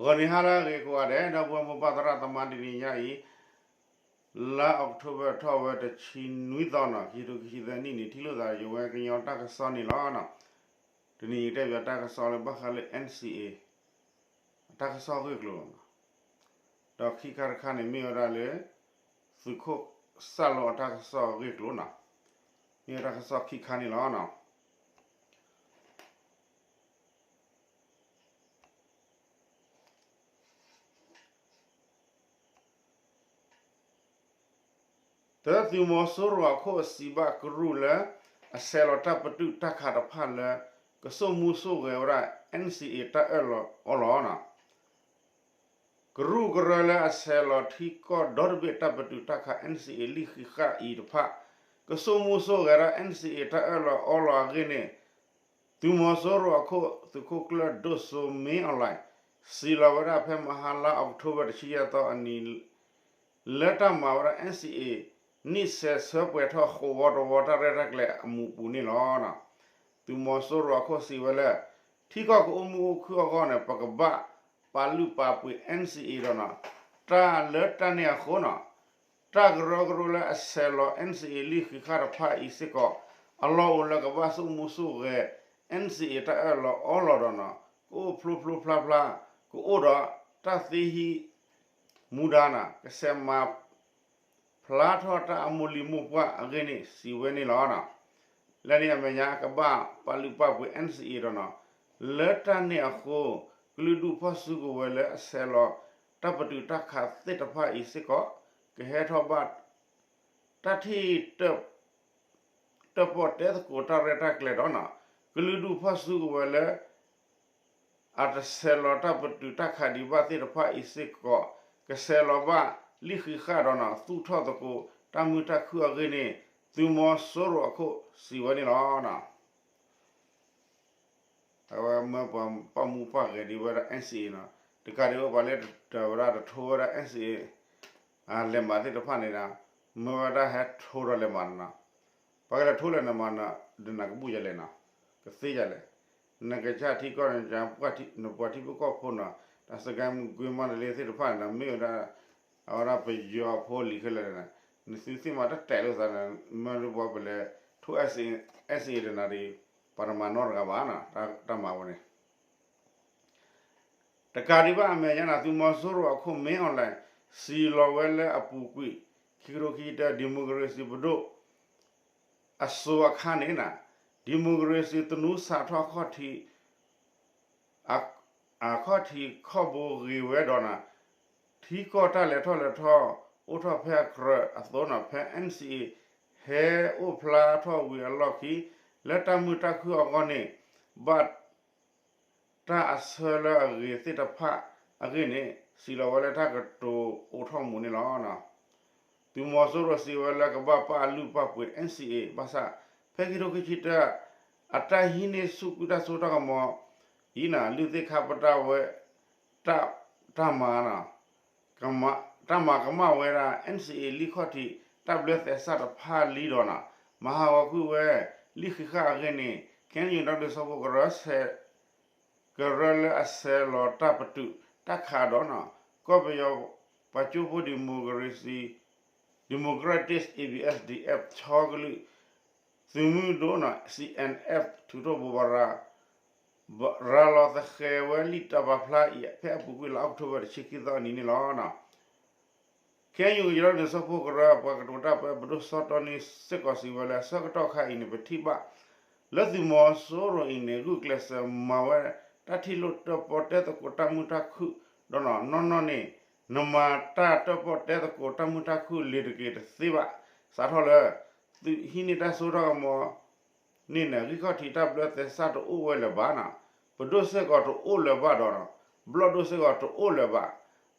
ဂီၤနံၤဟါလၢအဂ့ၤကိးဂၤဒဲး ဒီပုၢ်ဝဲၢ်မိၢ်ပၢ်သရၣ်သမါ တနံၤညါအံၤ လါအီးကထိဘၢၣ်ထီၣ်ဝဲတဆံနွံသီနီၤ ခံကထိခံဆံသၢနံၣ်န့ၣ် ထံၣ်လိာ်သးယဝဲကညီတၢ်ကစီၣ်န့ၣ်လီၤ. တနံၤအံၤတဲပၠးတၢ်ကစီၣ်လၢဘၣ်ဃးလၢ N C A အတၢ်ကစီၣ်ဂ့ၢ်ကျိၤလီၤ. ဒီးခံခါတခါန့ၣ်မ့ၢ်ဝဲဒၣ်လၢ သုးခိၣ်စၢ်လိအတၢ်ကစီၣ်ဂ့ၢ်ကျိၤနီၤ, မ့ၢ်ဝဲတၢ်ကစီၣ်ခံခါန့ၣ်လီၤ. တၢ်သုးမီၤစိရိၤအခိၣ်စံးဘၣ်ကရူၢ်လၢ အဆဲးလီၤတၢ်ပတုာ်တၢ်ခးတဖၣ်လၢ ကဆိၣ်မူဆိၣ်ဂဲၤဝဲဒၣ် N C A တၢ်အၢၣ်လီၤအီလီၤနီၤ. ကရူၢ်ကရၢလၢအဆဲးလီၤထံကီၢ်ဒီတဘ့ၣ်တၢ်ပတုာ်တၢ်ခး N C A လံာ်ဃံးဃာ်အံၤတဖၣ် ကဆိၣ်မူဆိၣ်ဂဲၤဒီး N C A တၢ်အၢၣ်လီၤအီလီၤအဂ့ၢ်န့ၣ် သုးမီၤစိရိၤအခိၣ်သုးခိၣ်ကျၢၢ်ဒိၣ်စိမ့အီၣ်လဲၣ် စံးလီၤဝဲဒၣ်ဖဲမဟါလါအီးကထိဘၢၣ်တဆံယဲၢ်သီအနံၤ လၢတၢ်မၤဝဲဒၣ် N C A န့ၣ်ဆဲးဆၢပှဲၤထီၣ်ဃိးဝီတဝီတၢ်ရဲၣ်တၢ်ကျဲၤအမူးအပူၤန့ၣ်လီၤ. သုးမီၤစိရိၤအခိၣ်စံးဝဲလၢ ထံကီၢ်ကအိၣ်မုာ်အိၣ်ခုၣ်အဂီၢ်န့ၣ် ပကဘၣ်ပာ်လုၢ်ပာ်ပှ့ၤ N C A ဒီးနီၤ တၢ်လၢတၢ်န့ၣ်အဃိနီၤ တၢ်ကရၢကရိလၢအဆဲးလီၤ N C A လံာ်ဃံးဃာ်တဖၣ်အံၤစ့ၢ်ကီး အလီၢ်အိၣ်လၢကဘၣ်ဆိၣ်မူဆိၣ်ဂဲၤ N C A တၢ်အၢၣ်လီၤအီလီၤဒီးနီၤ ကအိၣ်ဖျိဖျိဖျါဖျါ ကအိၣ်ဒီးတၢ်သ့ဟံးမူဒါနီၤ ကဆဲးမၤ ဖျါထီၣ်တၢ်အမိၢ်လံၤမိၢ်ပှၢ်အဂ့ၢ်န့ၣ် စံးဝဲန့ၣ်လီၤ. လၢန့ၣ်အမဲာ်ညါ ကဘၣ်ပာ်လုၢ်ပာ်ပှ့ၤ N C A ဒီးနီၤ လၢတၢ်န့ၣ်အဃိ ကလုာ်ဒူၣ်ဖီၣ်စုကဝဲၤလၢအဆဲးလီၤ တၢ်ပတုာ်တၢ်ခးသ့ၣ်တဖၣ်အံၤစ့ၢ်ကီး ကဟဲထီၣ်ဘၣ် တၢ်ထံၣ် တၢၣ်ပီၣ်တဲသကိးတၢ်ရဲၣ်တၢ်ကျဲၤဒီးနီၤ ကလုာ်ဒူၣ်ဖီၣ်စုကဝဲၤလၢ အတဆဲးလီၤတၢ်ပတုာ်တၢ်ခးဒံးဘၣ်သ့ၣ်တဖၣ်အံၤစ့ၢ်ကီး ကဆဲးလီၤဘၣ်လံာ်ဃံးဃာ်ဒီးနီၤ သူၣ်ထီၣ်သကိးတၢ်မုာ်တၢ်ခုၣ်အဂ့ၢ်န့ၣ် သုးမီၤစိရိၤအခိၣ်စံးဝဲန့ၣ်လီၤ. အဝဲမၢပှၤပာ်မူပာ်ဂဲၤဒံးဝဲဒၣ် N C A နီၤ တကးဒံးဝဲပှၤလၢတၢၤဝဲဒၣ်တထိဝဲဒၣ် N C A လဲၤမးသ့ၣ်တဖၣ်န့ၣ်ဒီး မၢဝဲဒၣ်ဟဲထိဒီးလဲၤမးနီၤ ပှၤကလဲၤထိလဲၤနမးနီၤ ဒနၤကဘူၣ်ယၤလဲၣ်နီၤ ကသ့ယၤလဲၣ် နကစၢ်ထံကီၢ်န့ၣ် နပှၤထံဖိကီၢ်ဖိနီၤ တၢ်စကဲမုၢ်ကွ့မးတလ့သ့ၣ်တဖၣ်န့ၣ်ဒီး မ့ၢ်ဝဲဒၣ် အဝဲဒၣ်ပယီၤဖိလံၤခဲလၢာ်န့ၣ် နသုသ့ၣ်မးတတဲာ်လိာ်သးန့ၣ် မၢလၢပှၤပလဲၤထိ N C A တနၤဒီး ပှၤတမၤနီတဂၤဘၣ်နီၤ တၢ်မၤဝဲန့ၣ် တကးဒံးဘၣ်အမဲာ်ညါန့ၣ် သုးမီၤစိရိၤအခိၣ်မ့အီၣ်လဲၣ် စံးလီၤဝဲလၢအပူၤကွံာ် ခံကထိခံဆံတၢ democracy ပဒိၣ် အစိၤအခါန့ၣ် democracy သနူစးထီၣ်ခီၣ်ထံး အခီၣ်ထံးခီၣ်ဘိဂ့ၤဝဲဒီးန့ၣ် ထံကီၢ်တၢ်လဲၤထီၣ်လဲၤထီအိၣ်ထီၣ်ဖဲအကြၢးအသိးန့ၣ် ဖဲ N C A ဟဲအိၣ်ဖျါထီၣ်ဝံၤအလီၢ်ခံ လၢတၢ်မုာ်တၢ်ခုၣ်အဂီၢ်န့ၣ် ဘၣ် တၢ်အဆၢလၢအဂ့ၤသ့ၣ်တဖၣ်အဂ့ၢ်န့ၣ် စံးလီၤဝဲလၢတၢ်ကတိၤအိးထီၣ်မူးန့ၣ်လီၤ. သုးမီၤစိရိၤစံးဝဲလၢကဘၣ်ပာ်လုၢ်ပာ်ပှ့ၤ N C A ဘၣ်ဆၣ် ဖဲခံကထိခံဆံတၢ အတၢ်ဟံးန့ၢ်ဆူၣ်ကွံာ်တၢ်စိတၢ်ကမီၤအံၤန့ၣ် လုၢ်သ့ၣ်ခါပတာ်ဝဲ တၢ်မၤ တၢ်မၤကမၣ်ဝဲဒၣ် N C A လံာ်ခီၣ်ထံး တၢ်ဘျၢသဲစးတဖၣ်လံဒီးန့ၣ် မၤဟးဂီၤကွံာ်ဝဲ လံာ်ဃံးဃာ်အဂ့ၢ်န့ၣ် ခဲအံၤ ဒီဒုးစီၤဖိကရၢ ကရၢလၢအဆဲးလီၤတၢ်ပတုာ်တၢ်ခးဒီးန့ၣ် ကီၢ်ပယီၤပှၤကၠိဖိ democracy democratic A B S D F ဆီကလုာ် သုးမုၢ်ဒိၣ်န့ၣ် C N F ထုးထီၣ်ဘိးဘၣ်ရၤ ရၤလီၤသဃဲးဝဲလံာ်တၢ်ပာ်ဖျါအံၤ ဖဲအပူၤကွံာ်လါအီးကထိဘၢၣ်တဆံခံသီအနံၤန့ၣ်လီၤ. ခဲအံၤ ကညီဒီကလုာ်စၢဖှိၣ်ကရၢ ပှၤကတိၤတၢ်ပၢ ပဒိၣ်စီၤတီနံစ့ၢ်ကီးစံးဝဲလၢ ဆၢကတီၢ်ခါအံၤန့ၣ် ပထံၣ်ဘၣ် လၢသုးမီၤစိရိၤအံၤန့ၣ် ဂုာ်ကျဲးစၢးမၤဝဲ တၢ်ထံၣ်လိာ်တၢၣ်ပီၣ်တဲသကိးတၢ်မုာ်တၢ်ခုၣ်ဒီး နီၢ်နီၢ်န့ၣ် နမၤတၢ်တၢၣ်ပီၣ်တဲသကိးတၢ်မုာ်တၢ်ခုၣ်လ့ၤတက့ၤတသ့ဘၣ်. စးထီၣ်လၢ သုးဟံးန့ၢ်တၢ်စိတၢ်ကမီၤ န့ၣ်န့ၣ် ဂံၢ်ခီၣ်ထံးတၢ်ဘျၢသဲစးတအိၣ်ဝဲလၢၤဘၣ်န့ၣ်, ပဒိၣ်စ့ၢ်ကီးတအိၣ်လၢၤဘၣ်ဒီး ဘျီၣ်ဒိၣ်စ့ၢ်ကီးတအိၣ်လၢၤဘၣ်.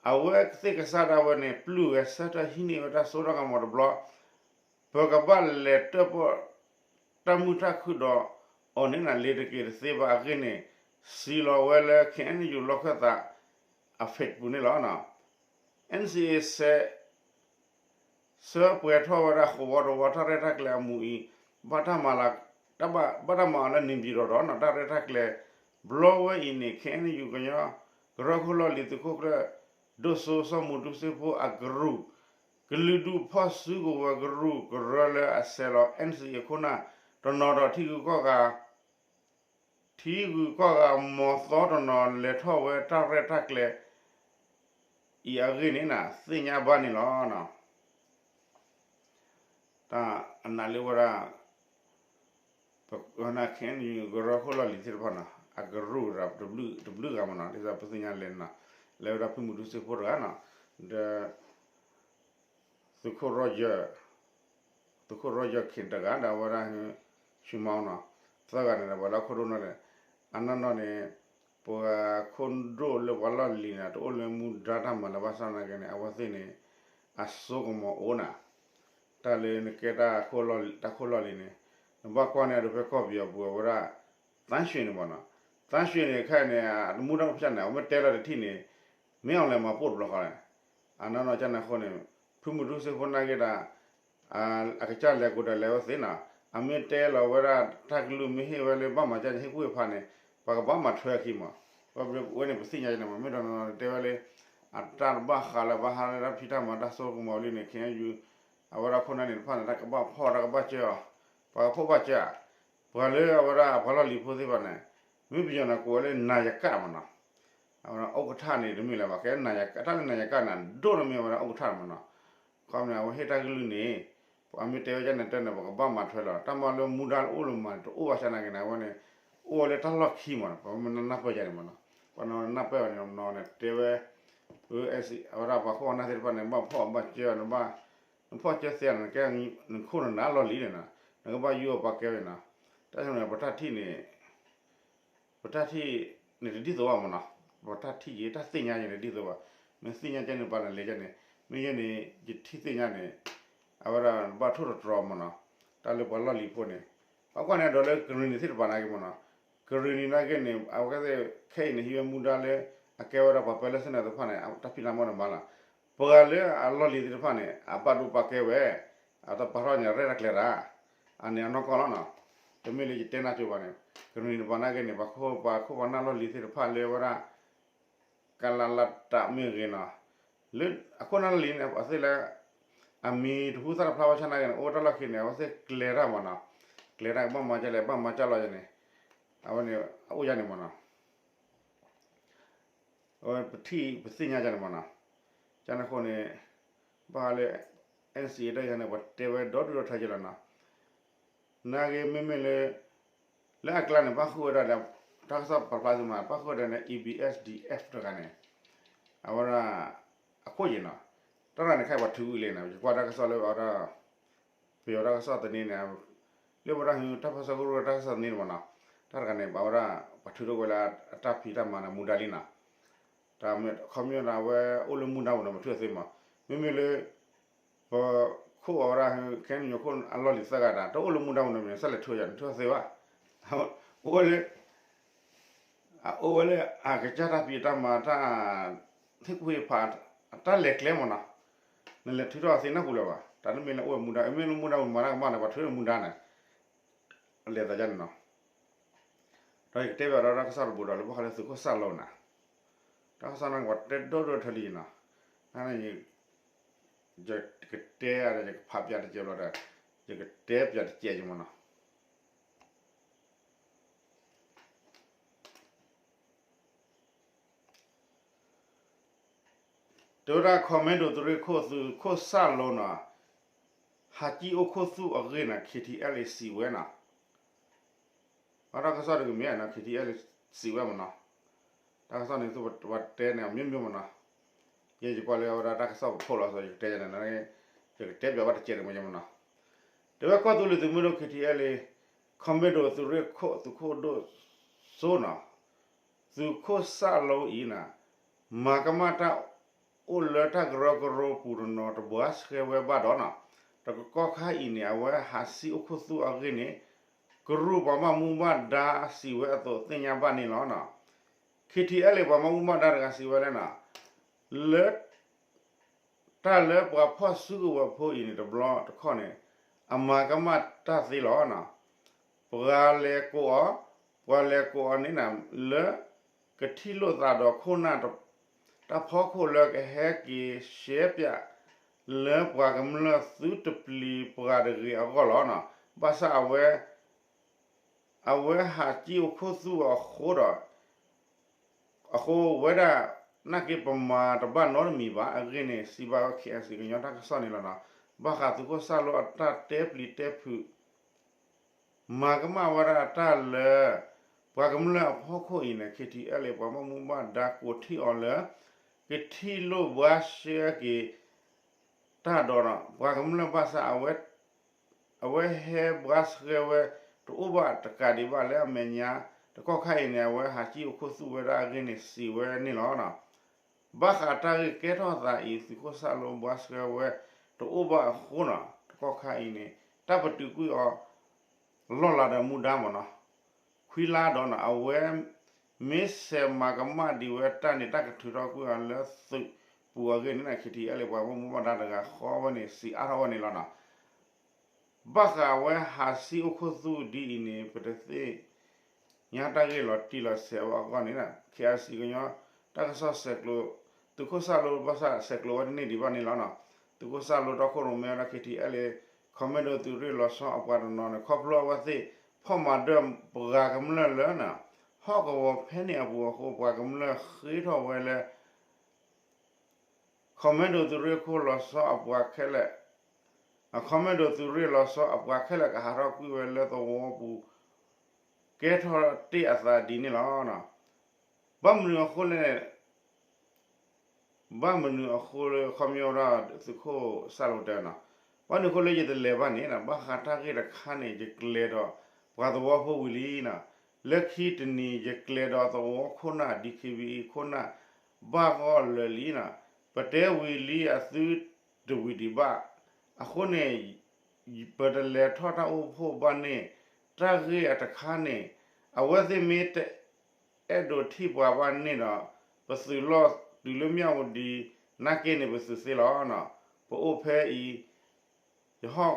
အဝဲသ့ၣ်ကစၢ်ဒၣ်ဝဲန့ၣ် ပျုၢ်ဂဲၤဆၢထၢၣ်ဟံးန့ၢ်ဝဲတၢ်စိတၢ်ကမီၤတဘျီ ပကဘၣ်လဲၤတၢၣ်ပီၣ် တၢ်မုာ်တၢ်ခုၣ်ဒီးအီၤန့ၣ်န့ၣ် လ့ၤတက့ၤတသ့ဘၣ်အဂ့ၢ်န့ၣ် စံးလီၤဝဲလၢ K N U လီၢ်ခၢၣ်သး အ Facebook န့ၣ်လီၤ. N C A စဲး ဆၢပှဲၤထီၣ်ဝဲဒၣ်ဃိးဝီတဝီတၢ်ရဲၣ်တၢ်ကျဲၤအမူးအံၤ ဘၣ်တၢ်မၤလၤ ဘၣ်တၢ်မၤအီၤလၢ နေပြည်တော် ဒီးန့ၣ် တၢ်ရဲၣ်တၢ်ကျဲၤ ဘျီဝဲအံၤန့ၣ် K N U ကညီ ကရၢခိၣ်လီၢ်လံၤသုးခိၣ်ကျၢၢ် ဒိၣ်စိစီၤမူၤဒူစ့ဖိအကရူၢ်, ကလုာ်ဒူၣ်ဖီၣ်စုကဝဲၤကရူၢ်ကရၢလၢအဆဲးလီၤ NCA အခိၣ်နၢ် တနီၤဒီးထံဂုၤကီၢ်ဂၤ ထံဂုၤကီၢ်ဂၤမီၤသီတနီၤ လဲၤထီၣ်ဝဲတၢ်ရဲၣ်တၢ်ကျဲၤ အံၤအဂ့ၢ်န့ၣ် သ့ၣ်ညါဘၣ်န့ၣ်လီၤ. တၢ်အနးလၢဝဲဒၣ် ပ ခဲအံၤ ကရၢခိၣ်လီၢ်လံၤသ့ၣ်တဖၣ်န့ၣ် အကရူၢ်တဘျုးဂၤမ့ၢ်နီၤ ဒ်သိးပသ့ၣ်ညါလဲၣ်န့ၣ် လဲၤဝဲဒၣ်ဖုမူၤဒူစ့ဖိတဂၤနီၤ ဒီး သုးခိၣ်ရီယၢၢ် သုးခိၣ်ရီယၢၢ်ခ့ၣ်တဂၤ ဒီးအဝဲဒၣ် ဆူမီနီၤ သၢဂၤန့ၣ်ဒီး ပှၤလၢခိၣ်ဒိၣ်နီၢ်န့ၣ် အနီၢ်နီၢ်န့ၣ် ပှၤခိၣ်ဒိၣ်လၢပှၤလီၢ်လံၤန့ၣ် တအိၣ်လၢမူဒါတၢ်မၤလၢၤဘၣ်ဆၣ်သနာ်က့န့ၣ် အဝဲသ့ၣ်န့ၣ် အစိကမီၤအိၣ်နၤ တၢ်လၢနကဲတၢ်ခိၣ်လီၢ်လံၤန့ၣ် နဘၣ်ကွၢ်န့ၢ်အဒိဖဲကီၢ်ပယီၤပူၤအဝဲဒၣ် သန်းရွှေန့ၣ်မ့ၢ်နီၤ သန်းရွှေန့ၣ် ခဲအံၤန့ၣ် အတမူဒါအိၣ်ဖျဲၣ်န့ၣ် အဝဲမ့ၢ်တဲလီၤတထံၣ်န့ၣ် မ့ၢ်အီၤလဲၤမၤပိၢ်တဘျီဃီလဲၣ် အနီၢ်နီၢ်ကန့ၣ်အဃိန့ၣ် ဖုမူၤဒူစ့ဖိနာ်က့ဒီး အကစၢ်လဲၤကိးဒီးလဲၤဝဲသ့နီၤ အမ့ၢ်တဲလီၤဝဲဒၣ်တၢ်ကလုၢ်မ့ၢ်ဟ့ၣ်ဝဲလၢဘၣ်မၤကၢ်န့ၣ် ဟ့ၣ်ကူၣ်ဟ့ၣ်ဖးန့ၣ် ပှၤကဘၣ်မၤထွဲအခံမး ဝဲန့ၣ်ပသ့ၣ်ညါန့ၣ်မး မ့ၢ်ဒီးနီၤတဲဝဲလၢ အတၢ်တဘၣ်ဃးလၢဘၣ်ဟးလၢတၢ်ဖံးတၢ်မၤတၢ်စိကမီၤလံန့ၣ် ခဲအံၤ အဝဲဒၣ်ခိၣ်နၢ်န့ၣ်တဖၣ်န့ၣ် တၢ်ကဘၣ်ဖီၣ်တၢ်ကဘၣ်ကၢအီၤ ပှၤကဖီၣ်ဘၣ်ကၢ ပှၤလၢအဝဲဒၣ်ပှၤလီၢ်လံၤဖိသ့ၣ်တဖၣ်န့ၣ် မ့ၢ်ပယီၤန့ၣ်ကိးဝဲလၢ နာယက မ့ၢ်နီၤ အဝဲဒၣ်ဥက္ကဋ္ဌန့ၣ် တမ့ၢ်လၢၤဘၣ် ကဲနာယက တၢ်လၢနာယကန့ၣ် ဒိၣ်န့ၢ်မ့ၢ်ဝဲဒၣ်ဥက္ကဋ္ဌန့ၣ်မ့ၢ်နီၤ ခီမ့ၢ်န့ၣ် အဝဲဟ့ၣ်တၢ်ကလုၢ်န့ၣ် ပှၤမ့ၢ်တဲဝဲဒ်န့ၣ်တဲန့ၣ် ပကဘၣ်မၤထွဲလီၤ တၢ်မၤလၢမူဒါအိၣ်လၢၤမးန့ၣ် တအိၣ်ဘၣ်ဆၣ်သနာ်က့န့ၣ် အဝဲန့ၣ် အိၣ်ဝဲလၢတၢ်လီၢ်ခံမ့ၢ်နီၤ ပှၤမ့ၢ်နၢ်ပၢၢ်ယၤန့ၣ်မ့ၢ်နီၤ ပှၤနနၢ်ပၢၢ်ဘၣ်န့ၣ်နီၤန့ၣ် တဲဝဲ အဝဲဒၣ်ပှၤခိၣ်ပှၤနၢ်သ့ၣ်တဖၣ်န့ၣ် ဘၣ်ဖီၣ်ဘၣ်ကၢ နဘၣ် နဖီၣ်ကၢသ့န့ၣ် ကဲနခိၣ်နနၢ်လီၢ်လံၤန့ၣ်နီၤ နကဘၣ်ယူးအီၤပှၤကဲဝဲနီၤ တၢ်န့ၣ် ပတၢ်ထံၣ်န့ၣ် ပတၢ်ထံၣ်န့ၣ်တဒ်သိးဘၣ်မ့ၢ်နီၤ ပတၢ်ထံၣ်ယတၢ်သ့ၣ်ညါယဲန့ၣ်ဒ်သိးဘၣ် မ့ၢ်သ့ၣ်ညါကဲန့ၣ် ပှၤနလဲၤကဲန့ၣ် မ့ၢ်ယဲန့ၣ် ယထံၣ်သ့ၣ်ညါန့ၣ် အဝဲဒၣ်ဘၣ်ထိၣ်သတြီၤမ့ၢ်နီၤ တၢ်လၢပှၤလီၢ်လံၤဖိန့ၣ် ပှၤကွၢ်န့ၣ်ဒီးလၢကရ့ၣ်နံၤသ့ၣ်တဖၣ်နာ်က့မ့ၢ်နီၤ ကရ့ၣ်နံၤနာ်က့န့ၣ် အဝဲသ့ၣ်ခဲအံၤန့ၣ် ဟံးဝဲမူဒါလၢ အကဲဝဲဒၣ်ပှၤပၢလၢသ့ၣ်န့ၣ်သ့ၣ်တဖၣ်န့ၣ် တၢ်ဖံးတၢ်မၤန့ၣ်မၤလီၤ ပှၤလၢအလီၢ်လံၤသ့ၣ်တဖၣ်န့ၣ် အဘၣ်ဒိဘၣ်ကဲဝဲ အတပာ်ထီၣ်န့ၣ်ရဲၣ်တၢ်ကျဲၤတၢ် အန့ၣ်အနီၢ်ကီၢ်လီၤနီၤ တမ့ၢ်လၢယတဲနၢ်ကၠိဘၣ်န့ၣ် ကရ့ၣ်နံၤတပၤနာ်က့န့ၣ် ပှၤခိၣ်ပှၤခိၣ်ပှၤနၢ်လီၢ်လံၤသ့ၣ်တဖၣ်လၢဝဲဒၣ် ကလလတၢ်မ့ၢ်ဂ့ၤနီၤ လၢအခိၣ်နၢ်လီၢ်လံၤန့ၣ် အဝဲသ့ၣ်လၢ အမံၤတဟူသၣ်တဖျါဘၣ်ဆၣ်နာ်က့န့ၣ် အိၣ်တၢ်လီၢ်ခံန့ၣ် အဝဲသ့ၣ်ကျဲၤတၢ်မ့ၢ်နီၤ ကျဲၤတၢ်ကဘၣ်မၤကၢ်လဲၣ် ဘၣ်မၤကၢ်လီၤယဲန့ၣ် အဝဲန့ၣ် အအိၣ်ယဲန့ၣ်မ့ၢ်နီၤ အဝဲပထံၣ်ပသ့ၣ်ညါယဲန့ၣ်မ့ၢ်နီၤ ကန့ၣ်အဃိန့ၣ် ဘၣ်ဃးလၢ NCA တၢ်ယဲန့ၣ် ပှၤတဲဝဲဒီဒူၣ်ဒီထၢယဲလီၤနီၤ နာ်က့မ့မ့ၢ်လၢ လၢအကျါန့ၣ် ပၣ်ဃုာ်ဝဲဒၣ်ဒီး တၢ်ကစီၣ်ပာ်ဖျါသ့မး ပၣ်ဃုာ်ဝဲဒၣ်န့ၣ် ABSDF တဂၤန့ၣ် အဝဲဒၣ် အခိၣ်ယံၤနီၤ တၢ်တဂၤန့ၣ် ခဲအံၤပှၤထုးဝံၤလံနီၤ ယကွၢ်တၢ်ကစီၣ်လၢအဝဲဒၣ် ပယီၤတၢ်ကစီၣ်သန့န့ၣ် လၢဝဲဒၣ် တၢ်ဖီၣ်ဆၢကရူၢ်တၢ်ကစီၣ်သန့န့ၣ်မ့ၢ်နီၤ တၢ်တဂၤန့ၣ် အဝဲဒၣ် ပှၤထုးထီၣ်ဝဲလၢအတၢ်ဖံးတၢ်မၤန့ၣ် မူဒါလံနီၤ တၢ်မ့ၢ်ခီပညီဒီး အဝဲအိၣ်လၢမူဒါပူၤန့ၣ် ပထုးသ့မး မ့မ့ၢ်လၢ ပခိၣ်အဝဲဒၣ် ခဲအံၤ ပခိၣ်အလီၢ်လံၤသၢဂၤတၢ် တအိၣ်လၢမူဒါပူၤန့ၣ် မ့ၢ်စၢ်လဲၤထုးယၤန့ၣ် ထုးသ့ဘၣ် အိၣ်ဝဲလၢ အအိၣ်ဝဲလၢ အကစၢ်တၢ်ဖံးတၢ်မၤတၢ် ဟ့ၣ်ကူၣ်ဟ့ၣ်ဖး တၢ်လဲၤကျဲမ့ၢ်နီၤ နလဲၤထုးထီၣ်သ့နၢ်ပူၤလၢၤဘၣ် တၢ်တမ့ၢ်လၢအိၣ်ဝဲမူဒါ မ့ၢ်လၢမူဒါပူၤမၤတၢ်ကမၣ်န့ၣ် ပှၤထုးမူဒါန့ၣ် လဲၤသးယါန့ၣ်နီၤ ဒီးယကတဲဘၣ်ဒီးတၢ်ကစီၣ်တဘိဒီးလၢဘၣ်ဃးလၢသုးခိၣ်စၢ်လိနၤ တၢ်ကစီၣ်န့ၣ် ပှၤတဲဒိၣ်ဒိၣ်ထၢလံနီၤ ယကတဲဒီးယကဖးပၠးတကဲးဘျီဒီး ယကတဲပၠးတကဲးယမ့ၢ်နီၤ တဲဝဲဒၣ် commando သုးရ့ၣ်ခိၣ် သုးခိၣ်စၢ်လိနီၤ ဟးကံၣ်အိၣ်ခိၣ်သူၣ်အဂ့ၢ်န့ၣ် KTLA စံးဝဲနီၤ အတၢ်ကစီၣ်တကမ့ၢ်နီၤ KTLA စံးဝဲမ့ၢ်နီၤ တၢ်ကစီၣ်န့ၣ် သုပှၤတဲန့ၣ် အမျိုးမျိုးမ့ၢ်နီၤ ယဲယကွၢ်လၢအဝဲဒၣ်တၢ်ကစီၣ်ပဖီၣ်လီၤ ယကတဲယဲန့ၣ် ယကတဲပၠးဘၣ်တကဲးတမ့ၢ်ယဲမ့ၢ်နီၤ တဲဝဲကီၢ်သူလ့ၤသုးမုၢ်ဒိၣ် KTLA commando သုးရ့ၣ်ခိၣ် သုးခိၣ်ဒိၣ်စိနီၤ သုးခိၣ်စၢ်လိအံၤန့ၣ် မၤကမၣ်တၢ်အိၣ်လၢတၢ်ကရၢကရိပူၤတနီၤတဘှါဆှဲဝဲဘၣ်ဒီးနီၤ တကီၢ်ခါအံၤန့ၣ် အဝဲဟးစံၣ်အိၣ်ခိၣ်သူၣ်အဂ့ၢ်န့ၣ် ကရူၢ်ပှၤဘၣ်မူဘၣ်ဒါစံးဝဲအသိးသ့ၣ်ညါဘၣ်န့ၣ်လီၤနီၤ KTLA ပှၤဘၣ်မူဘၣ်ဒါတဂၤစံးဝဲလၢနီၤ လၢ တၢ်လၢပှၤဖီၣ်စုကဝဲၤဖိအံၤန့ၣ် တဘျီတခီၣ်န့ၣ် အမၤကမၣ်တၢ်သ့လီၤနီၤ ပှၤလဲၤကိးအီၤ ပှၤလဲၤကိးအီၤန့ၣ် လၢ က ကထံၣ်လိာ်သးဒီးခိၣ်နၢ် တၢ်ဖီခိၣ်လၢကဟဲက့ၤရှဲပၠး လၢပှၤကမျၢၢ်သုတပျံၤပှၤတဂ့ၤအဂီၢ်လီၤ. ဘၣ်ဆၣ်အဝဲ အဝဲဟးစံၣ်အိၣ်ခိၣ်သူၣ်အဃိဒီး အဃိဝဲဒၣ် နာ်က့ပမၤတဘၣ်နီတမံၤဘၣ်အဂ့ၢ်န့ၣ် စံးဘၣ်ဝဲ KIC ကညီတၢ်ကစီၣ်န့ၣ်လီၤ. ဘၣ်ဃးသုးခိၣ်စၣ်လိအတၢ်တဲပျံၤတဲဖုး မၤကမၣ်ဝဲဒၣ်တၢ်လၢ ပှၤကမျၢၢ်အဖီခိၣ်အံၤန့ၣ် KTLA ပှၤဘၣ်မူဘၣ်ဒါကိးထံၣ်အီၤလၢ ကထံၣ်လိာ်ဘှါရှဲက့ၤ တၢ်ဒီး ပှၤကမျၢၢ်ဘၣ်ဆၣ် အဝဲဟဲဘှါရှဲဝဲ တအိၣ်ဘၣ်တကးဒံးဘၣ်လၢအမဲာ်ညါ တကီၢ်ခါအံၤန့ၣ် အဝဲဟးစံၣ်အိၣ်ခိၣ်သူၣ်ဝဲဒၣ်အဂ့ၢ်န့ၣ် စံးဝဲန့ၣ်လီၤ. ဘၣ်ဃးတၢ်ဂ့ၢ်ကဲထီၣ်သးအံၤ သုးခိၣ်စၣ်လိဘှါရှဲဝဲ တအိၣ်ဘၣ်အဃိန့ၣ် တကီၢ်ခါအံၤန့ၣ် တၢ်ပတုာ်ကွံာ်အီၤ လီၢ်လၤဒီးမူဒါမ့ၢ်နီၤ ခွံလါဒီးန့ၣ် အဝဲ မ့ၢ်ဆဲးမၤကမၣ်ဒံးဝဲတၢ်န့ၣ် တၢ်ကထုးထီၣ်ကွံာ်အီၤလၢသုးပူၤအဂ့ၢ်န့ၣ် KTLA ပှၤဘၣ်မူဘၣ်ဒါတဂၤဃီဝဲန့ၣ် စံးအါထီၣ်ဝဲန့ၣ်လီၤ. ဘၣ်ဃးဝဲဟးစံၣ်အိၣ်ခိၣ်သူၣ်ဒ်အံၤန့ၣ် ပတသ့ၣ်ညါတၢ်ဂ့ၢ်လီၤတံၢ်လီၤဆဲးအဂီၢ်န့ၣ် KIC ကညီတၢ်ကစီၣ်ဆဲးကျိး သုးခိၣ်စၣ်လိဘၣ်ဆၣ်ဆဲးကျိးဝဲတန့ၢ်ဒံးဘၣ်န့ၣ်လီၤ. သုးခိၣ်စၣ်လိတီခိၣ်ရိၣ်မဲဝဲဒၣ် KTLA ခီမ့ၢ်ဒိၣ်သုးရ့ၣ်လီၤဆီအပှၤတနီၤန့ၣ် ခီဖျိအဝဲသ့ၣ်ဖီၣ်မၤဒၢၣ်ပှၤကမျၢၢ်လၢ ဟီၣ်ကဝီၤဖဲန့ၣ်အပူၤအဃိ ပှၤကမျၢၢ်ဃ့ထီၣ်ဝဲလၢ ခီမ့ၢ်ဒိၣ်သုးရ့ၣ်ခိၣ်လီၤဆီအပှၤခဲလၢာ် ခီမ့ၢ်ဒိၣ်သုးရ့ၣ်လီၤဆီအပှၤခဲလၢာ်ကဟးထီၣ်ကွံာ်ဝဲလၢသဝီပူၤ ကဲထီၣ်တ့ၢ်အသးဒ်န့ၣ်လီၤ. ဘၣ်မနုၤအဃိလဲၣ် ဘၣ်မနုၤအဃိလၢခီမ့ၢ်ဝဲဒၣ်သုးခိၣ်စၣ်လိတဲန့ၣ် ဘၣ်မနုၤအဃိလၢယတလဲၤဘၣ်န့ၣ် ဘၣ်ဃးတၢ်ဂ့ၢ်တခါန့ၣ် ယကျဲၤဒီးပှၤသဝီဖိဝံၤလံန့ၣ် လၢခံတနံၤ ယကျဲၤဒီးသဝီခိၣ်နၢ် DKBA ခိၣ်နၢ် ဘၣ်ဂီၢ်လၢာ်လံန့ၣ် ပတဲဝံၤလံအသုတဝံၤဒံးဘၣ် အဃိန့ၣ် ပတလဲၤထီၣ်တၢ်အိၣ်ဖှိၣ်ဘၣ်န့ၣ် တၢ်ဂ့ၢ်အတခါန့ၣ် အဝဲသ့ၣ်မ့ၢ်တအဲၣ်ဒိးထံၣ်ပှၤဘၣ်န့ၣ်ဒီး ပသုးလီၢ်တုၤလၢမၠၣ်ဝတံၤ နာ်က့န့ၣ် ပသုးသ့လီၤ. ပအိၣ်ဖဲအံၤ ယဟီၣ်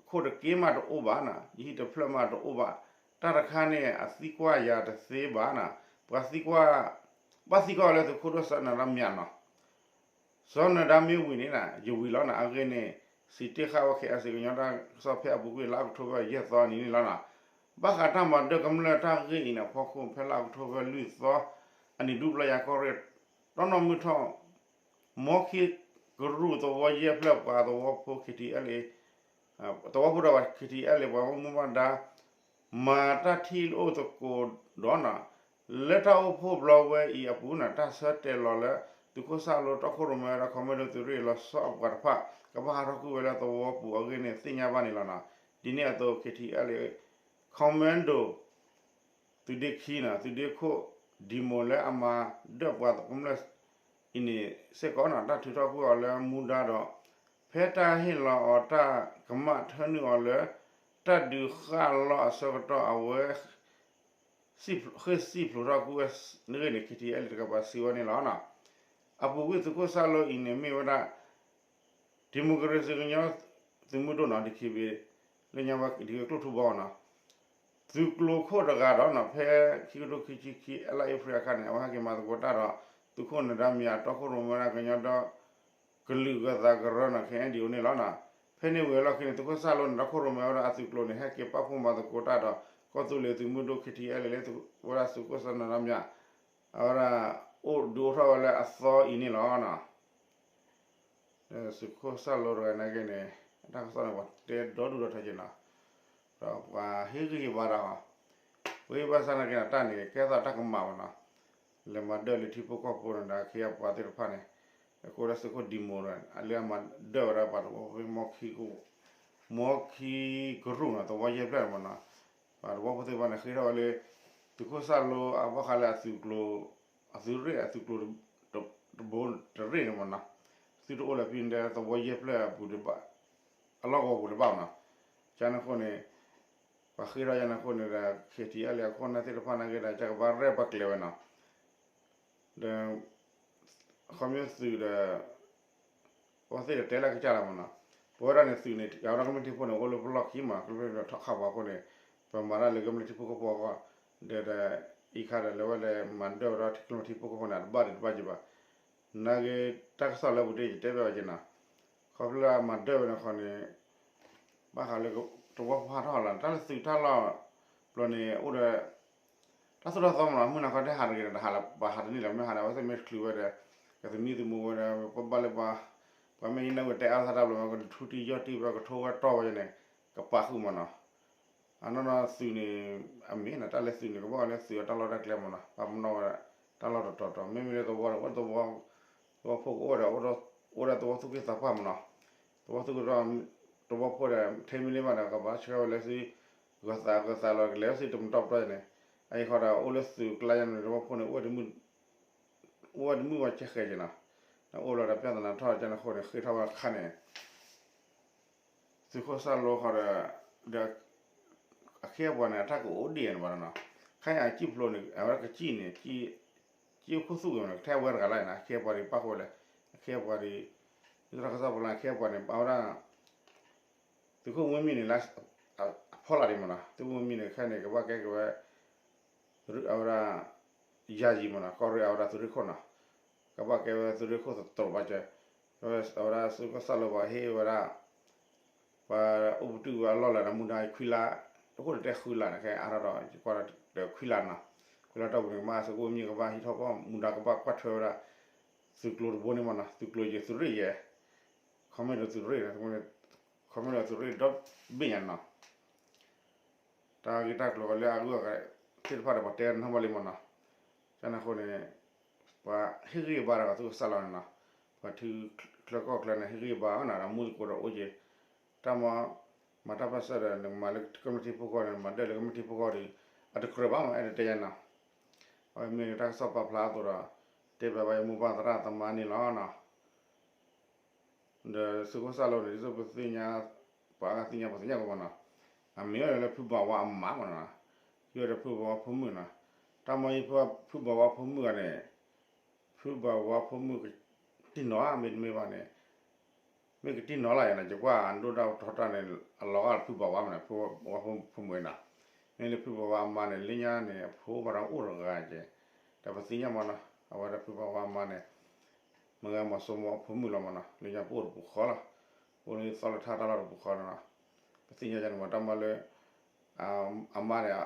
ခိၣ်တက့ၢ်မးတအိၣ်ဘၣ်န့ၣ် ယဟံၣ်တဖျၢၣ်မးတအိၣ်ဘၣ် တၢ်တခါန့ၣ် အသံကွၢ်ယၤတသ့ဘၣ်န့ၣ် ပှၤသံကွၢ် ဘၣ်သံကွၢ်ဝဲလၢသုးခိၣ်ဒိၣ်စီၤနၢၤဒါမၠးန့ၣ် စီၤနၢၤဒါမ့ၢ်ဝံၤန့ၣ် ယဝံၤလီၤန့ၣ် အဂ့ၢ်န့ၣ် စံးတ့ၢ်ဃာ်ဝဲ KIC ကညီတၢ်ကစီၣ်ဖဲအပူၤကွံာ်လါအီးကထိဘၢၣ် ယဲၢ်သီနံၤန့ၣ်လီၤန့ၣ် ဘၣ်ဃးတၢ်မၤဒၢၣ်ကမျၢၢ်တၢ်ဂ့ၢ်အံၤန့ၣ် အဖီခိၣ် ဖဲလါအီးကထိဘၢၣ်လွံၢ်သီ အနံၤဒူပျီယၤကီၢ်ရ့ၣ် တီနီၣ်မုၢ်ထီၣ် မီခံကရူၢ်သဝီယဲၢ်ဖျၢၣ်ပှၤသဝီဖိ KTLA သဝီဖိဒီးပှၤ KTLA ပှၤဘၣ်မူဘၣ်ဒါ မၤတၢ်ထံၣ်အိၣ်သကိးဒီးန့ၣ် လၢတၢ်အိၣ်ဖှိၣ်ဘျီဝဲအံၤအပူၤန့ၣ် တၢ်ဆၢတဲာ်လီၤလၢ သုးခိၣ်စၣ်လိတီခိၣ်ရိၣ်မဲဒီး ခီမ့ၢ်ဒိၣ်သုးရ့ၣ်လီၤဆီအပှၤတဖၣ် ကဘၣ်ဟးထီၣ်ကွံာ်ဝဲလၢသဝီပူၤအဂ့ၢ်န့ၣ် သ့ၣ်ညါဘၣ်န့ၣ်လီၤန့ၣ် ဒ်န့ၣ်အသိး KTLA ခီမ့ၢ်ဒိၣ် သုးဒ့ခံန့ၣ် သုးဒ့ခိၣ် ဒံၣ်မိၣ်လၢအမၤဒၢၣ်ပှၤကမျၢၢ်အံၤန့ၣ်စ့ၢ်ကီးန့ၣ် တၢ်ထုးထီၣ်ကွံာ်အီၤလၢမူဒါဒီး ဖဲတၢ်ဟ့ၣ်လီၤအီၤတၢ်ကမၣ်ထၢနုာ်အီၤလၢ တၢ်ဒုးဃာ်လီၢ်အဆၢကတီၢ်အဝဲ ဃ့ၢ်စံၣ်ဖျိးထီၣ်ကွံာ်ဝဲ နဂ့ၢ်န့ၣ် KTLA တကပၤစံးဝဲန့ၣ်လီၤ. အပူၤကွံာ်သုးခိၣ်စၣ်လိအံၤန့ၣ်မ့ၢ်ဝဲဒၣ် ဒံၣ်မိၣ်ကရ့စ့ၣ်ကညီသုးမုၢ်ဒိၣ်န့ၣ် DKBA လၢညါဝဲဒၣ်က့ၤကျိၣ်ထူဘီန့ၣ် သုးကျိၤခိၣ်တဂၤဒီးန့ၣ် ဖဲခံကထိခံဆံခံ လါအ့ဖြ့ၣ်အခါန့ၣ် အဝဲဟဲက့ၤမၤသကိးတၢ်ဒီး သုးခိၣ်နၢၤဒါမၠးတီခိၣ်ရိၣ်မဲဒၣ်ကညီဒီ ကလုာ်ဂၢၤသးကရၢန့ၣ် KNDO န့ၣ်လီၤ. ဖဲန့ၣ်ဝံၤအလီၢ်ခံန့ၣ် သုးခိၣ်စၣ်လိန့ၣ် တီခိၣ်ရိၣ်မဲဝဲဒၣ်အသုးကျိၤန့ၣ် ဟဲက့ၤပာ်ဖှိၣ်မၤသကိးတၢ်ဒီး ကီၢ်သူလ့ၤသုးမုၢ်ဒိၣ် KTLA လၢဝဲဒၣ်သုးခိၣ်စၣ်နၢၤဒါမၠး အဝဲဒၣ် အိၣ်ဒုးအိၣ်ထီၣ်ဝဲလၢအသီအံၤန့ၣ်လီၤ. သုးခိၣ်စၣ်လိတဂၤန့ၣ်က့န့ၣ် တၢ်ကစီၣ်န့ၣ် ပှၤတဲဒီဒူၣ်ဒီထၢက့ၤနီၤ, ဒီးပှၤဟ့ၣ်ဂံၢ်ဟ့ၣ်ဘါတၢ်အီၤ, ပဟ့ၣ်ဘၣ်ဆၣ်နာ်က့န့ၣ် တၢ်န့ၣ် ကဲထီၣ်တၢ်ကမၣ်ဘၣ်နီၤ, လဲၤမၤဒၢၣ်လၢထံဖိကီၢ်ဖိန့ၣ်ဒီး ခ့အပှၤသ့ၣ်တဖၣ်န့ၣ်, အဃိဒီးသုးခိၣ်ဒံၣ်မိၣ်ဒီး အလၢအမၤဒၢၣ်ဝဲဒၣ်ပှၤသဝီဖိ မီခံကရူၢ်နီၤ, သဝီယဲၢ်ဖျၢၣ်န့ၣ်မ့ၢ်နီၤ, ပှၤသဝီဖိသ့ၣ်တဖၣ်န့ၣ် ဃ့ထီၣ်ဝဲလၢ သုးခိၣ်စၣ်လိအဘၣ်ဃးလၢအသုးကျိၤ အသုးရ့ၣ် အသုးကျိၤတဘိတရ့ၣ်န့ၣ်မ့ၢ်နီၤ, သုတအိၣ်လၢဖဲန့ၣ်ဒီး သဝီယဲၢ်ဖျၢၣ်အပူၤတဘၣ်, အလီၢ်ကဝီၤပူၤတဘၣ်မ့ၢ်နီၤ, ကန့ၣ်အဃိန့ၣ် ပှၤဃ့ထီၣ်ကန့ၣ်အဃိန့ၣ်ဒီး KTLA အခိၣ်အနၢ်သ့ၣ်တဖၣ်နာ်က့ဒီး ကဘၣ်ရဲၣ်ဘၣ်ကျဲၤဝဲနီၤ, ဒီး ခီဖျိသုးဒီး အဝဲသ့ၣ်ဒီးတဲလၢကစၢ်လီၤမ့ၢ်နီၤ, ပဝဲဒၣ်န့ၣ်သုးန့ၣ် ယၤဝဲဒၣ်ကမျၢၢ်ထံဖိန့ၣ် အိၣ်လၢပလီၢ်ခံမး ကမျၢၢ်ထံဖိထီၣ်ခးပှၤအဃိန့ၣ်, ပမၤတၢ်လၢကမျၢၢ်ထံဖိကီၢ်ဖိအဂီၢ်, ဒီးဒီး အံၤခါဒီး လဲၤဝဲလဲၤမၤဒၢၣ်ဝဲဒီးထံကျိထံဖိကီၢ်ဖိန့ၣ် အတဘၣ်ဒံးတဘၣ်က့ၤဘၣ်. နာ်က့ တၢ်ကစီၣ်လၢပူၤတ့ၢ် ယတဲဘၣ်ဝဲက့ၤနီၤ, ခီဖျိလၢအမၤဒၢၣ်ဝဲန့ၣ်ခီန့ၣ် ဘၣ်ဃးလၢ တဝီဖိဟးထီၣ်လီၤ တၢ်လၢသုးတၢ်လီၢ် ဘျီန့ၣ် အိၣ်ဒီး တၢ်သိၣ်တၢ်သီမးနီၤ, မုၢ်နၤခီတဲဟးတဂ့ၤဒီး တဟးလၢၤ ပှၤဟးတန့ၢ်လၢၤ မ့ၢ်ဟးဒီး အဝဲသ့ၣ်မ့ၢ်တချုးဝဲဒီး ကသမံသမိးဝဲဒီး ပဘၣ်လၢပှၤ ပှၤမ့ၢ်ယနၢ်ဝဲတဲအါထီၣ်တၢ်ဘျီ ကထူတံၢ်ယီၢ်တံၢ်ဝဲ ကထိဝဲတီၢ်ဝဲန့ၣ် ကပာ်ဃုာ်မးနီၤ. အနီၢ်နီၢ်သုးန့ၣ် အမ့ၢ်နီၤ တၢ်လၢသုးန့ၣ် ကဘၣ်လၢသုးအတၢ်လီၢ်တၢ်ကျဲမးနီၤ, ပာ်ပနီၣ်ဝဲ တၢ်လီၢ်တတီၤတီၤ မ့မ့ၢ်လၢသဝီန့ၣ် အိၣ်သဝီ သဝီဖိကအိၣ်ဒီး အိၣ်ဒီးသဝီသူၣ်က့သးပှၢ်မးနီၤ, သဝီသူၣ်က့ဒီး သဝီဖိဒီး ထဲမ့ၢ်န့ၢ်ဘၣ်ဒီး ကဘၣ်ဆှၢဝဲလၢသု ဂၢၤသးဂၢၤသးလီၤ ကလဲၤဝဲသုတမတီၢ်ပတီၢ်န့ၣ်, အအံၤဃီဒီး အိၣ်လၢသုးကျါယါန့ၣ် သဝီဖိန့ၣ် အိၣ်ဝဲတမုၢ်ဝဲဆဲးဃဲးက့ၤနီၤ, ဒီးအိၣ်လီၤဒီး ပြဿနာထီၣ်ကန့ၣ်အဃိန့ၣ် ဃ့ထီၣ်ဝဲအခါန့ၣ် သုးခိၣ်စၢ်လိဃီဒီး ဒီး အခ့အပှၤန့ၣ် အတၢ်ကအိၣ်ဒံးန့ၣ်ဘၣ်နီၤ, ခဲအံၤအစံၣ်ဖျိန့ၣ် အဝဲဒၣ်ကစံၣ်န့ၣ် စံၣ်ခိၣ်သူၣ်က့ၤမးနီၤ, ထဲအဝဲတဂၤလၢ်န့ၣ် အခ့အပှၤဒံးပၣ်ဃုာ်ဝဲလဲၣ်, အခ့အပှၤဒံး ဒ်တၢ်ကစီၣ်ပူၤလၢအခ့အပှၤန့ၣ် အဝဲဒၣ် သုးခိၣ်ဝ့ၢ်မံၤန့ၣ်လၢ အဖီလာ်ဒံးမးနီၤ, သုးခိၣ်ဝ့ၢ်မံၤန့ၣ် ခဲအံၤန့ၣ် ကဘၣ်ကဲက့ၤဝဲ အဝဲဒၣ် ယၤယံၤမးနီၤ, ကီၢ်ရ့ၣ်အဝဲဒၣ်သုးရ့ၣ်ခိၣ်နီၤ, ကဘၣ်ကဲဝဲသုးရ့ၣ်ခိၣ်သတြိာ်ဘၣ်ကဲ, အဝဲဒၣ်သုးခိၣ်စၢ်လိပှၤဟ့ၣ်ဝဲဒၣ် ပှၤအိၣ်ပတုာ်ဝဲအလီၢ်လၢနမူဒါခွံလါ, အဃိန့ၣ်တဲဃုလါန့ၣ် ခဲအါထီၣ်ဒီး ယကွၢ်ဒီးခွံလါနီၤ, ခွံလါတီၢ်ပူၤန့ၣ် ကမၣ်သုးခိၣ်ဝ့ၢ်မံၤကဘၣ်ဟံးထီၣ်ပှၢ်မူဒါကဘၣ်ကွၢ်ထွဲဝဲဒၣ် သုးကျိၤတဘိန့ၣ်မးနီၤ, သုးကျိၤယဲၢ်သုးရ့ၣ်ယဲၢ် ခီမ့ၢ်ဒီးသုးရ့ၣ်, ခီမ့ၢ်ဒီးသုးရ့ၣ်ဒီဘ့ၣ်ညါနီၤ, တၢ်ဂ့ၢ်တၢ်ကျိၤလၢအဂုၤအဂၤသ့ၣ်တဖၣ်ဒီး ပှၤတဲနီၣ်ဘၣ်လံမးနီၤ, ကန့ၣ်အဃိန့ၣ် ပှၤဟ့ၣ်ဂံၢ်ဘါဒီးသုးခိၣ်စၢ်လိန့ၣ်နီၤ, ပှၤထံချၢကီၢ်ချၢန့ၣ် ဟ့ၣ်ဂံၢ်ဘါနီၤ ဒီးမူသကိးဒီးအိၣ်က့ၤ, တၢ်မၤ မၤတၢ်ပၢၢ်ဆၢဒီး နကမၤလၢကမျၢၢ်ထံဖိကီၢ်န့ၣ် မၤဒၢၣ်လၢကမျၢၢ်ထံဖိကီၢ်ဒီး အတကြၢးဘၣ်မး အဲၣ်ဒိးတဲယါနီၤ, အဝဲမ့ၢ်တၢ်ကစီၣ်ပာ်ဖျါအသိးဒီး တဲဘၣ်ဝဲယမိၢ်ပၢ်သရၣ်သမါန့ၣ်လီၤနီၤ ဒီးသုးခိၣ်စၢ်လိန့ၣ် ဒ်သိးပသ့ၣ်ညါ ပှၤအါဂၤသ့ၣ်ညါပှၤသ့ၣ်ညါကီးမးနီၤ, အမ့ၢ်ဝဲဒၣ်လၢဖုဘၣ်ဝါအမါမးနီၤ, ဟံးဝဲဒီးဖုဘၣ်ဝါဖိမုၣ်နီၤ, တၢ်မၤဟံးဖုဘၣ်ဝါဖိမုၣ်ဂၤန့ၣ်, ဖုဘၣ်ဝါဖိမုၣ် တံၢ်နီၤဧါ မ့တမ့ၢ်ဘၣ်န့ၣ် မ့ၢ်ကတံၢ်နီၤလၢ်ယါန့ၣ် ယကွၢ်အဒိၣ်တၢ်ထီတၢ်န့ၣ် အလီၤဂာ်လၢဖုဘၣ်ဝါမးန့ၣ် ဖုဘၣ်ဝါဖိမုၣ်ဝဲနီၤ, မ့ၢ်လၢဖုဘၣ်ဝါအမါန့ၣ် လၢညါန့ၣ် အဖိဘၣ်ဒီးအိၣ်တဂၤကဲ, ဒီးပသ့ၣ်ညါမးနီၤ အဝဲဒၣ်ဖုဘၣ်ဝါအမါန့ၣ် မ့ၢ်ဂ့ၤမီၤစိမိၤအဖိမုၣ်လီၤမးနီၤ လၢညါပအိၣ်တပူၤဃီလီၤ, အိၣ်လၢသီလၢထါတၢ်လီၢ်တပူၤဃီလီၤနီၤ, ပသ့ၣ်ညါယါန့ၣ်မး တၢ်မၤလၢ အမါန့ၣ်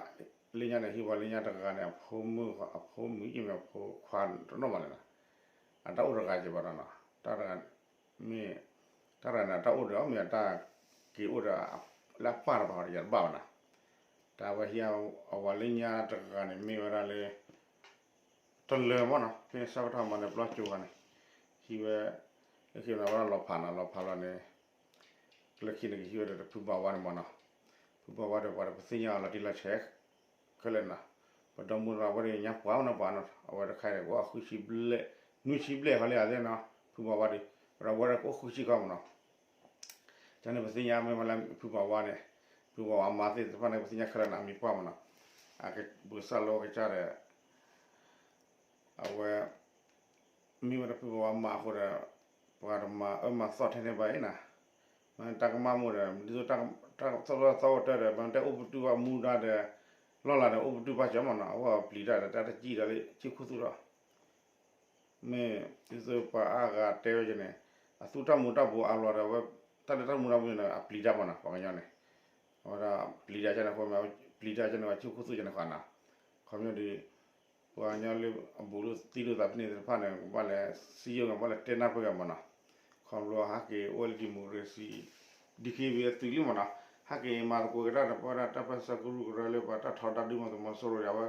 လၢညါန့ၣ် ဟံးဝဲလၢညါတဂၤန့ၣ် အဖိမုၣ် အဖိမုၣ်ယမ့ၢ်အဖိခွါတနီၣ်မးလဲၣ်နီၤ, အတၢ်အိၣ်တဂၤကဲဘၣ်နီၤနီၤ တၢ်တဂၤ မ့ၢ် တၢ်တဂၤန့ၣ် အတၢ်အိၣ်ဒီးမ့ၢ်အတၢ်က့ၤအိၣ်ဒီး လၢအပၢ်တပၤဒီးယၤတဘၣ်ဘၣ်နီၤ, တၢ်ဝဲဟံးအဝဲလၢညါတဂၤန့ၣ် မ့ၢ်ဝဲဒၣ်လၢ တလၢၤမးနီၤ ဖဲဆၢကတီၢ်မးန့ၣ် ပျီကၠိဂၤန့ၣ် ဟံးဝဲ လၢခံန့ၣ် အဝဲဒၣ်လီၤဖးနီၤ လီၤဖးလီၤန့ၣ် လၢခံန့ၣ်ကဟံးဝဲဒီးဖုဘၣ်ဝါန့ၣ်မးနီၤ, ဖုဘၣ်ဝါဒီးပှၤဒီးပသ့ၣ်ညါအီၤလီၤတံၢ်လီၤဆဲး ခဲလၢာ်နီၤ, ပဒီမုၢ်ဒီးအဝဲဒၣ်ညါပှၤနီၤပှၤနီၤ အဝဲတခါအံၤန့ၣ် ကအိၣ်ဃုဆံဘျဲၣ် နွံဆံဘျဲၣ်ဃီလံဧါသ့ၣ်နီၤ, ဖုဘၣ်ဝါဒီး ပဒီပုၢ်ဝဲၢ်ကအိၣ်ဃုဆံဃီမးနီၤ ကန့ၣ်ပသ့ၣ်ညါမ့ၢ်ဝဲလၢဖုဘၣ်ဝါန့ၣ် ဖုဘၣ်ဝါအမါသ့ၣ်တဖၣ်န့ၣ် ပသ့ၣ်ညါခဲလၢာ်န့ၣ် အမံၤပှၢ်မးနီၤ, အကဘုးစၢ်လိကစၢ်ဒီး အဝဲ မ့ၢ်ဝဲဒၣ်ဖုဘၣ်ဝါအမါအဃိဒီး ပှၤတမၤအၢမၤသီထဲန့ၣ်ဘၣ်အံၤနီၤ, မ့ၢ်တၢ်ကမၣ်မိၢ်ဒီး ဒ်သိးတၢ်သီၣ်သီၣ်ဝဲတၢ်ဒီး မ့ၢ်တဲအိၣ်ပတုာ်ဘၣ်မူဒါဒီး လီၢ်လၤဒီးအိၣ်ပတုာ်ဘၣ်ကၠီမးနီၤ အဝဲပျံၤတၢ်ဒီး တၢ်တစံၣ်ဒီးလၢဆံခိၣ်သူၣ်ဒီး မ့ၢ်ဒ်သိးပှၤအါဂၤတဲဝဲကန့ၣ် အသူတၢ်မူၤတၢ်ဘှီးအါဘျီဒီး အဝဲ တၢ်လၢတၢ်မူၤတၢ်ဘှီးန့ၣ် အပျံၤတၢ်မးနီၤ ပှၤကညီန့ၣ် အဝဲဒၣ်ပျံၤတၢ်ကန့ၣ်အဃိ ပျံၤတၢ်ကန့ၣ်ဝဲဆံခိၣ်သူၣ်ကန့ၣ်ဃီနီၤ ခီပညီဒီး ပှၤကညီလၢအဘူးလိာ်သံလိာ်သးဖဲန့ၣ်သ့ၣ်တဖၣ်န့ၣ် ကဘၣ်လဲၤစံယိၣ်ကဘၣ်လဲၤတဲနၢ်ပၢၢ်က့ၤမးနီၤ ခီဖျိဟဲက့ၤအိၣ်ဝဲလၢ democracy ဒံၣ်ခံဘ့ၣ်အသုးလံမးနီၤ ဟဲက့ၤမၤသကိးက့ၤတၢ်ဒီး ပဝဲဒၣ်တၢ်ပၢၢ်ဆၢကရူၢ်ကရၢလၢပှၤတၢ်ထီဒါဒုးမးသုးမီၤစိရိၤဒီး အဝဲ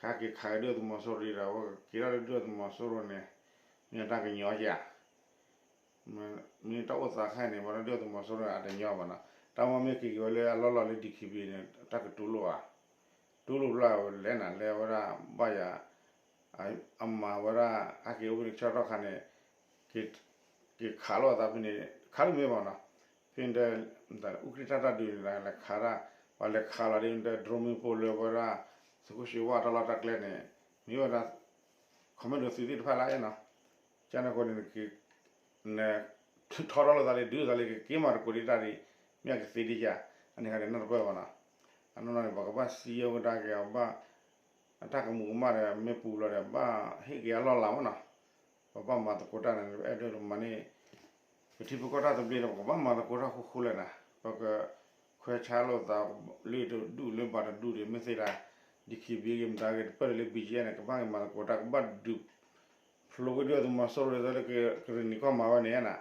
ကဟဲက့ၤခးက့ၤဒုးသုးမီၤစိရိၤဒီး အဝဲကက့ၤထီၣ်လၢဒုးသုးမီၤစိရိၤန့ၣ် မ့ၢ်တၢ်ကညီဧါ မ့ၢ်တၢ်အိၣ်သးခဲအံၤန့ၣ် ပှၤဒုးသုးမီၤစိရိၤန့ၣ် အတညီဘၣ်နီၤ တၢ်မ့ၢ်မ့ၢ်က့ၤက့ၤဝဲလၢအလီၢ်လီၢ်လၢ ဒံၣ်ခံဘ့ၣ်န့ၣ် တၢ်ကတူၢ်လိာ်ဧါ တူၢ်လိာ်ဖျါဝဲလဲၣ်နီၤ လၢအဝဲဒၣ်ဘၣ်ယၤ အမၤဝဲဒၣ် ဟဲက့ၤအိၣ်ဖဲန့ၣ်ဆၢကတီၢ်ခါန့ၣ် က့ၤခးလိာ်အသးဖဲန့ၣ် ခးလိာ်မ့ၢ်ဘၣ်နီၤ ဖဲန့ၣ် အူကြ့ၢ်တၢ်တၢ်ဒုးန့ၣ် လဲၤခးတၢ် ပှၤလဲၤခးလီၤဒ်န့ၣ် drone မ့ၣ်ပိၢ်လၢဝဲဒၣ် သုးခိၣ်ဆှၢဝါတၢ်လီၢ်တၢ်ကျဲန့ၣ် မ့ၢ်ဝဲဒၣ် ခီမ့ၢ်ဒိးသုးသ့ၣ်တဖၣ်လၢအံၤနီၤ ကန့ၣ်အဃိန့ၣ် နက ထီထီၣ်လိာ်သးလၢ ဒုးလိာ်သးလၢ ကက့ၤမၤသကိးဒံးတၢ်ဒံး မ့ၢ်အကသ့ဒံးယၤ အန့ၣ်ခါန့ၣ် နီတပၢၢ်ဘၣ်နီၤ အနီၢ်နီၢ်န့ၣ် ပှၤကဘၣ်စံယိၣ်ကဒါက့ၤ အဘၣ် အတၢ်ကမူးကမၣ်ဒီး မ့ၢ်ပူၤလီၤဒီး ဘၣ်ဟ့ၣ်က့ၤအလီၢ်လၤမးနီၤ. ပဘၣ်မၤသကိးတၢ်န့ၣ် အဲၣ်ဒိးမၤန့ၢ် ပထံပကီၢ်တၢ်သဘျ့ဒီး ပကဘၣ်မၤသကိးတၢ်ဃူဃူလဲၣ်နၤ. ပကခွဲးဆါလိာ်သး လၢတဒူၣ်လၢဘၣ်တဒူၣ်ဒီး မ့ၢ်သ့ဒၣ် ဒံၣ်ခံဘံဂ့ၤ မတၤဂ့ၤ တပၢၢ်လၢ ဘံၣ်ကၠံၣ်အဲၣ် န့ၣ် ကဘၣ်က့ၤမၤသကိးတၢ် ကဘၣ်ဒုး ဖျိဝဲဒုၣ်ဒါသုးမီၤစိရိၤ လၢကရ့ၣ်နံၤကီၢ်မၤဝဲန့ၣ်နၤ.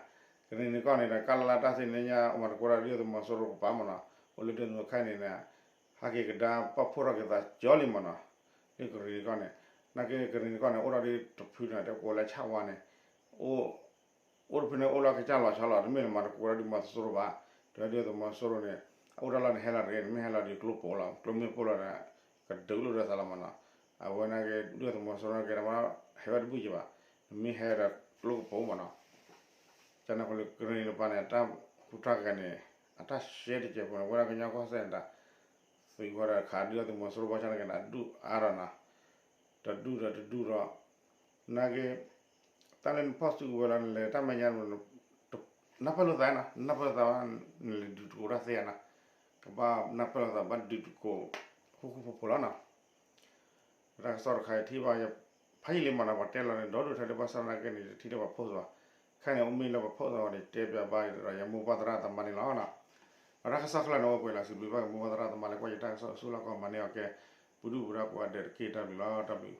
ကရ့ၣ်နံၤကီၢ်န့ၣ်ဒီး ကလလ တၢ်သ့ၣ်ညါ မၤသကိးတၢ်ဒုၣ်ဒါသုးမီၤစိရိၤကပၤမးနီၤ. အိၣ်လၢဒုၣ်ဒါသုးမီၤစိရိၤခဲအံၤန့ၣ် ဟဲက့ၤကဒါပာ်ဖှိၣ်ထီၣ်က့ၤသးကၠီလံမးနီၤ. လၢကရ့ၣ်နံၤကီၢ်န့ၣ် နာ်က့ကရ့ၣ်နံၤကီၢ်န့ၣ် အိၣ်ဒီးဒ်တဖုန့ၣ် တဲကိးလၢဆၣ်ဝါန့ၣ် အိၣ် အိၣ်တဖုန့ၣ် အိၣ်လၢကစၢ်လီၤဆီလီၤ တမ့ၢ်လၢမၤသကိးတၢ်ဒုးမီၤစိရိၤဘၣ်. ဒီးဒုၣ်ဒါသုးမီၤစိရိၤန့ၣ် အအိၣ်တၢ်လီၢ်န့ၣ် ဟဲလီၤတဂ့ၤ နမ့ၢ်ဟဲလီၤဒီးကျိပိာ်လီၤ ကျိမ့ၢ်ပိာ်လီၤဒီး ကဒုးလိာ်ဒီးသးလီၤမးနီၤ. အဝဲနာ်က့ ဒုၣ်ဒါသုးမီၤစိရိၤနာ်က့ တမ့ၢ်ဟဲဝဲတဘျုးက့ဘၣ်. နမ့ၢ်ဟဲဒီးကျိကပိာ်မးနီၤ. ကန့ၣ်ဃိလၢကရ့ၣ်နံၤတပၤန့ၣ် အတၢ်ဟူးတၢ်ဂဲၤန့ၣ် အတၢ်ရှဲတစဲးဖိန့ၣ် ဝဲဒၣ်ကညီကီၢ်စဲၣ်န့ၣ်တၢ် သုးဝဲဒၣ်ခးဒုၣ်ဒါသုးမီၤစိရိၤဘၣ်ဆၣ်နာ်က့န့ၣ် အဒူၣ်အါဒီးနီၤ. တဒူၣ်ဒီးတဒူၣ်ဒီး နာ်က့ တၢ်လၢနဖီၣ်စုကဝဲၤလီၤ နလဲၤတၢ်မဲာ်ညါ နၢ်ပၢၢ်လိာ်သးနီၤ နၢ်ပၢၢ်လိာ်သးဘၣ် နလဲၤဒုးသကိးတၢ်သ့ဧါနီၤ. ကဘၣ်နၢ်ပၢၢ်လိာ်သးဘၣ်ဒုးသကိး ဃူဃူဖိးဖိးလီၤနီၤ. တၢ်ကစီၣ်တခါအံၤထံၣ်ဘၣ်ယဖးယံာ်လံမးနီၤ ပှၤတဲလီၤန့ၣ် ဒီဒူၣ်ထဲဒၣ်ဘၣ်ဆၣ်နာ်က့န့ၣ် ယတထံၣ်လၢပှၤ post ဘၣ်. ခဲအံၤန့ၣ် အိၣ်မ့ၢ်လၢပှၤ post အီၤန့ၣ် တဲပၠးဘၣ်ဒီးယမိၢ်ပၢ်သရၣ်သမါန့ၣ်လီၤ. ဒီးတၢ်ကစီၣ်ခဲလၢာ်န့ၣ် အိၣ်ပှဲၤလီၤ စံးဘျုးဘၣ်က့ၤမိၢ်ပၢ်သရၣ်သမါလၢကွၢ်ယတၢ်ကစီၣ် ဆူလီၢ်ကီၢ်မၤန့ၢ်အီၤကဲ ပူၤဒုၣ်ပူၤဒါကိးဂၤဒဲးတက့ၢ် တၢ်ဘျုးလီၤ တၢ်ဘျုး